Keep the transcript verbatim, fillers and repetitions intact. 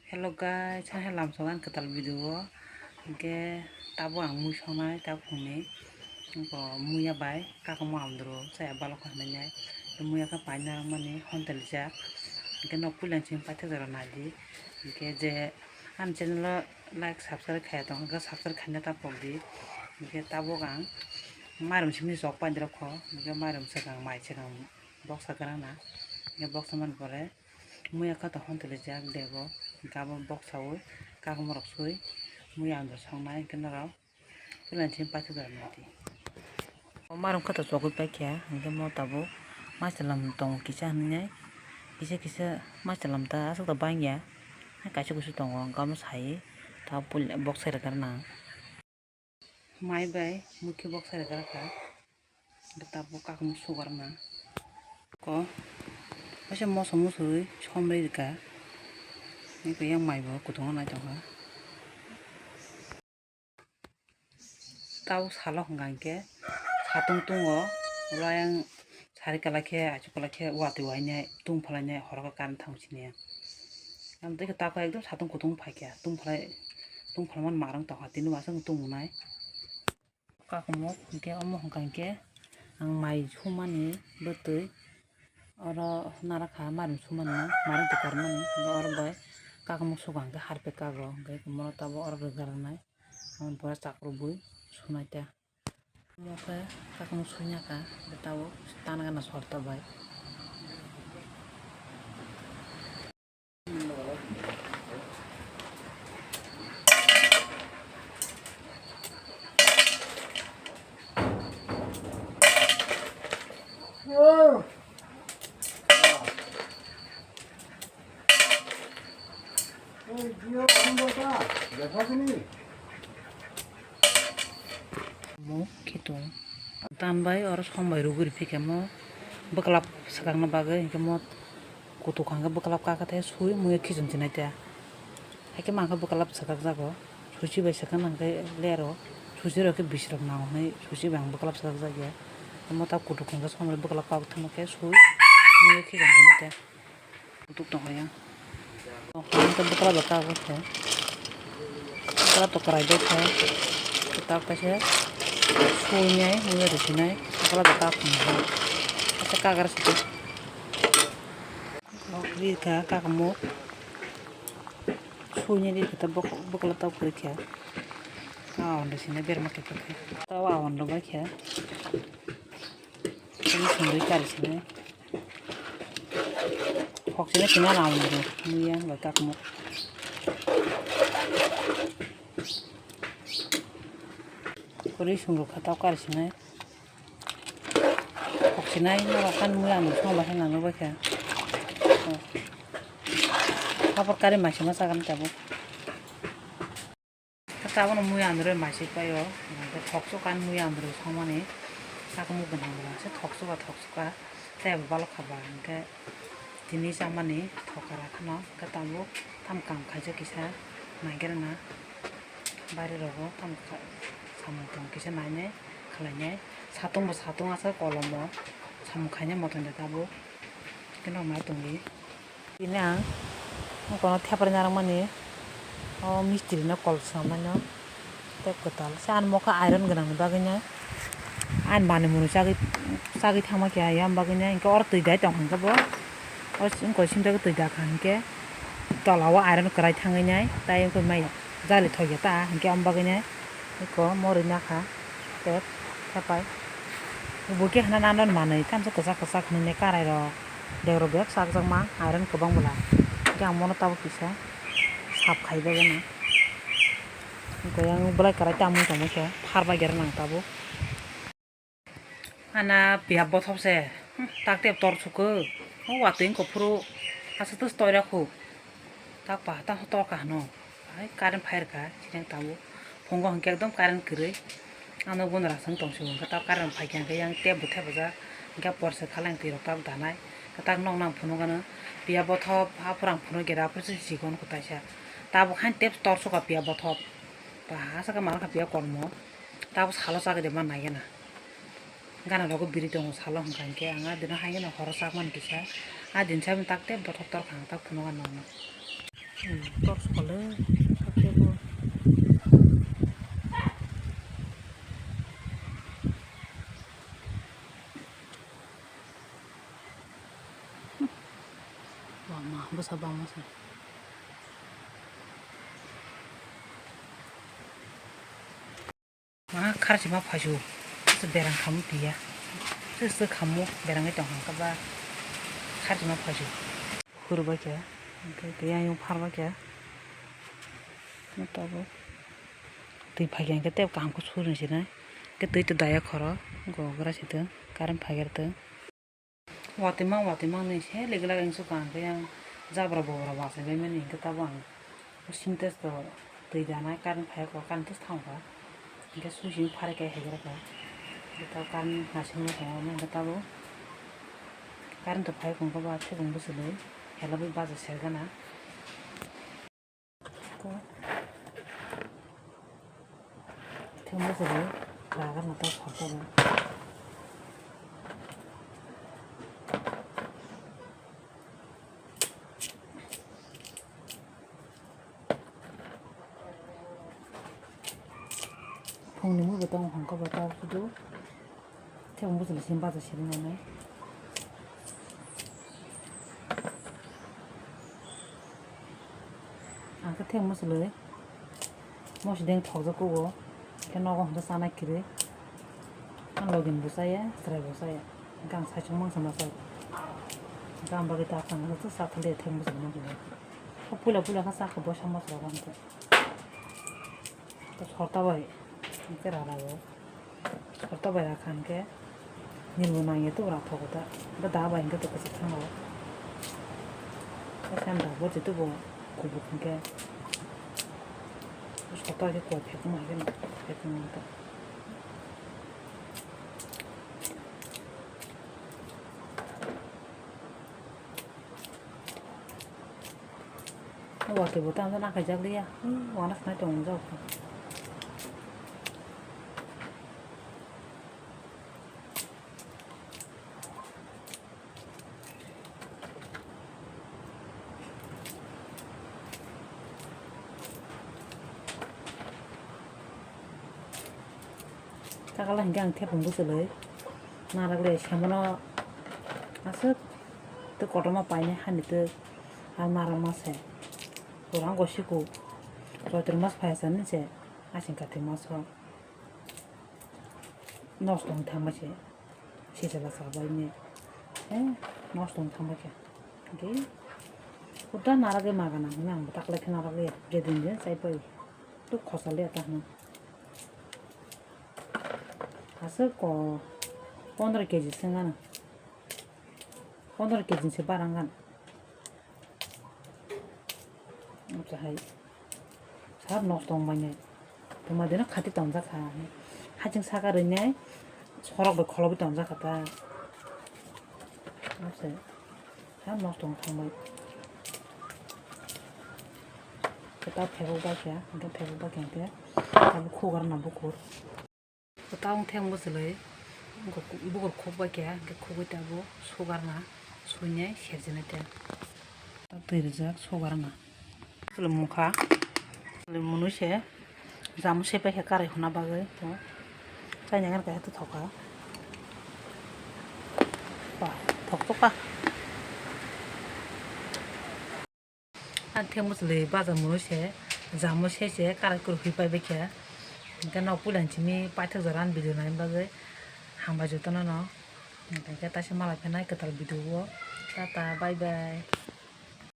Hello guys, hai lamsok ang kwtal video o. Hinkhe tabuk ang mui songnai, tabuk phungni. Bo muya bai kakamo amdro chaya balok hinwi nai. Muya khe paina rwmani honte lijak. Hinkhe nok puila simi paithak jora naidi. Hinkhe je ani channel o like, subscribe khaiya tong, hinkhe subscribe khaina ta pokdi. Hinkhe tabuk ang mairum simi sok paidrop kho. Hinkhe mairum swkang, mai swkang boksa kwrwngna. Hinkhe boksa man pore. Muya kha to honte lijak dego, hinkhe abo boksaui kakmorok sui muya andro songnai hinkhe norok puila simi paithak jora naidi. O mairum kha to chogwi paikha, hinkhe mo tabuk maichwlam tongo kisa hinwi nai, kisa kisa maichwlam ta aswk ta bangya, kaisa kusu tongo, hinkhe omo sai ta puila boksa rwgwrwna. Mai bai mui khe boksa rwgwrwkha. Tabuk kakmuk sugarna. Ko, waisa moso musurwi somrwi rwkha. Eko yang mai bo kutung naitokha. Tabuk salo hwnka hinkhe satung tungo, ulo ayang sari kwlai khe, achu kwlai khe watwi wainai, tung phalainai, horo khe current thang sini ya. Ang tei khe tako ekdom satung kutung phaikha, tung phalai, tung phalmani marwng tongkha, tini uansukhe tung wngnai. Kakmuk hinkhe omo hwnka hinkhe ang mai sumani bwtwi oro narakha mairum sumani, mairum tikar mani, hinkhe oro bai kakmuk suka hinkhe harpek kago, hinkhe omo tabuk oro rwgwrwknai, omo pore chakrubwi sunai ta. Omo khe kakmuk suina kha, hinkhe tabuk tan gana sorta bai. Mo khitung. Tan bai oro som bai rugwi riphi khe mo bwklap swkakna bagwi hinkhe mo kutuk hwnkhe bwklap kaka the sui muiya khiching chinai ta. Haikhe mankha bwklap swkakjago. Suchi bai swkang nang khe lero. Suchi rok khe bisirok nango hinwi suchi bai ang bwklap swkakjak ya. Mo ta kutuk hwnkhe som bai bwklap kak thangma khe sui muiya khiching chinai ta. Kutuk tongo yang. Ang khe bwkla bai kagwi khe. Bwkla to kwrai bai khe. Tak kaisa suinai, wngya rwsinai. Bwkla bai kagwi khe. Kaisa kagar sidi. Ri kha kakamuk. Suinai ri khe bwkla tok kwrwi khe. Awan rwsinai berma khe khe. Tei awan rwbai khe. Tei songwi kari sinai. Khokchina kina na mwnwi muya bai kakmuk. Kwrwi swngrwkha tei kari sinai. Khokchinai norok kan muya mwnwi songbai khe nang nukbai kha. Papor kari maisima chagani tabuk. Khe tabukno mui androi maisik paio, hwnkhe thokchukha ani mui androi songmani, kakmuk gwnang gwnang se thokchukha thokchukha, tei abo balokha ba, hwnkhe tini chamani thokara kheno, hwnkhe tabuk tamo kam khaijak kisa naigerna, baire rogo tamo samung tong kisa nainai khlainai, satung bo satung asa kolomo samung khainai motom de tabuk, hwnkhe nok nai tongdi. Tini ang kono thepai narwkmani o mistri no kol swnamnai no tei kwtal se ani mokhe iron gwnang ni bagwi nai ani manwi mwnwi chagwi chagwi thangma khe yang bagwi nai hinkhe oro twi dai tong kha hinkhe bo o wngkoi simjagwi twi dakha hinkhe tola o iron kwrai thangwi nai tei wngkhe mai jali thokya ta hinkhe amo bagwi nai. Eko moroi nakha tei thepai. Bo khe hwnna nang nani manwi tamo khe kwchak kwchak hwnwi karai rok dek rok bek chakjakma iron kwbang bwla. Hwnkhe ang bono tabuk kisa sap khai bagwi no. Hwnkhe yang bwlai kwrai tamo wng tongmo khe phar bai khe rw nang tabuk. Ana piya bothop se, hmm, tak tep tor sukho, o watwi wngkha phuru, aswk tos toira khu, tak pa tamo tor kha hwno, hai current phai rwkha, sinang tabuk, phungo hwnkhe ekdom current kwrwi, ano guna rang song tong sio, hwnkhe tak current phai kha hwnkhe yang tep bo thepajak, hwnkhe porse khalai twi rok tak danai, tak nok nang phunukgano, piya bothop, aphuru ang phunukya da, aphuru se chikon kho taisa, tabuk haino tep tor sukha piya bothop, ba aswk khe manakha piya kormo, tabuk salo chagwi de ma naigena. Gana rogo biri tongo salo hwnkha hinkhe ang a dino haino horo chakmani kisa. A din saboni tak tei bothop torkha ang tak phunukha nokno. Tor sokole, hakhe bo. Wama, bwsa bangma se. Ma kharchima phaisu, se berang khamu tiya. Se se khamu berang ai tong hangka ba kharchima phaisu. Hurba kya, hingke tiya yung pharba kya. Tabo twi phai kya hingke tei kaham khe suri sinai. Hingke twi to daya khoro, gogra sitwng, current phai khe tong. Watwi mang, watwi mang ni se legla wngsu ka, hingke yang jabra bobra bachai bai mani, hingke tabo ang sintex to twi dana current phai kho, current to thang kha, hingke sui sui phari khe hegra kha, hingke tabo current hasing ma tongo, hingke tabo current to phai kho, hingke ba thebong bwswlwi hela bai baja sergana. Thengma sari raga nata sakani. Phungni mui bo tongo hongkha bo tabuk sudu. Thebong bwswlwi simi baja siri nanai. Ang khe thebong bwswlwi mosideng thokjak kugo. Khe nogo hwnjak chanai kwrwi. Ang login bo chaya, chwrai bo chaya. Hwnkhe ang saichung mangsa ma chai. Hwnkhe ang bagwi ta thang hwnjak cha thaliya thebong bwswlwi mangsa. Puila puila khe chakha boisa mosra bo hwnkhe. Sorta bai hwnkhe rara bo. Sorta bai rakha hwnkhe nini bo nangya tei bo rathok ta. Hwnkhe da bai hwnkhe tei kwchwk thango. Tei sanda bo je tei bo kubuk hwnkhe. Sorta khe koi phekma hwnkhe phekma ta. Watwi bo tamo nakhaijak liya. Hmm, wana khnai tongjak. Takala hingke ang thepung bwswlwi narak le semono aswk tei kotorma painai hani tei. Ang narak ma se. Pura wngkha siko. Choitro mas phai sa ni se. Asing kathi mas o. Nosto wng thangma se. Sijala sa bai ni. Eh, nosto wng thangma khe. Hingke. Kuda narak e magana. Nang takle khe narak e. Gedin de chai pai. Tu khosa le ta hna. Aswk ko. Pondro keji se wngano. Pondro keji se barang gan. Amsa hai. Sar nosto wngmani. Tuma dino khati tongjak kha. Haching saka rwinai sorok bai kholobo tongjak kha ta. Amsa. Sar nosto wng thangbai. Kota phebok bai kha, hingke phebok bai kha hingke. Abo khugar na bukur. Kwtal wng theng bwchwlwi, wngkha bukur khukbai khe, hwnkhe khukgwi tabuk sugar na suinai serjinai tei. Tei twi rijak sugar na. Chwlwi mungkha, chwlwi mwnwi se, jamu sepai khe karai hwnna bagwi, to chaini hwnkhai tei thokha. Ba, thok thokha. Ang theng bwchwlwi bajar mwnwi se, jamo se se karai kwrwi pai bai khe. Hwnkhe nok puila ni simi paithak jora ani video naina bagwi hambai jotono no. Hwnkhe taisa malai phainai kwtal video o. Tata, bye bye.